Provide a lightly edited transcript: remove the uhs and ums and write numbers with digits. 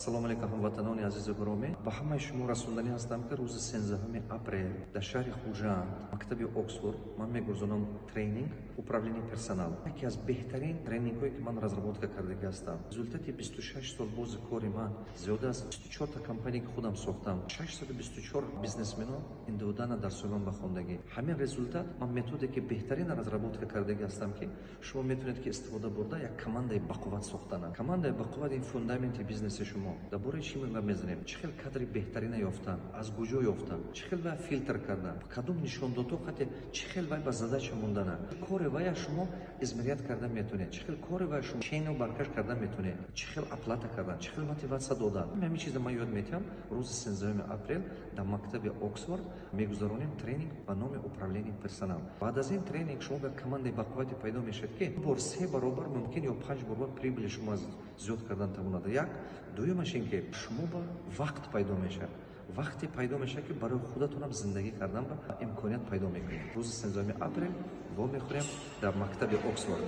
Ассалому алайкум, ҳамватанони азизу гиромӣ! Ба ҳамаи шумо расонданӣ ҳастам, ки рӯзи 13 апрел дар шаҳри Хуҷанд, мактаби Оксфорд, ман мегузаронам тренинг «Управление персонал». Яке аз беҳтарин тренингҳое, ки ман разработка кардагӣ ҳастам, результати 26 сол бози кори ман, зиёда аз 24 компания, ки худам сохтам, 624 бизнесмено индивидуально дарсои ман ба хондагӣ. Ҳамин результат, ман методики беҳтарин разработка кардагӣ ҳастам, ки шумо метавонед, ки истифода бурда, як командаи бақувват сохтана. Командаи бақувват — ин фундаменти бизнеси шумо. Дар бораи чӣ мо мезанем? Чӣ хел кадри беҳтарина ёфтан, аз куҷо ёфтан, чӣ хел вай филтр кардан, кадом нишондодҳо қати, чӣ хел вай ба задача мондана, кори вая шумо измерять кардан метавонед, чӣ хел кори вая шумо чену баркаш кардан метавонед, чӣ хел оплата кардан, чӣ хел мотиватсия додан. Ҳамин чиза ман ёд метиҳам. Рӯзи 13 апрел дар мактаби Оксфорд мегузаронем тренинг ба номи «Управление персонал». Баъд аз ин тренинг шумо ба командаи бақуввате пайдо мешавад, ки бор, се баробар мумкин ё панҷ баробар прибыли шумо зиёд кардан тавонад. Як дуюмаш ин ки шумо ба вақт пайдо мешавад, вақте пайдо мешавад, ки барои худатонам зиндагӣ кардан ба имконият пайдо мекунед. Рӯзи 13 апрел вомехӯрем дар мактаби Оксфорд.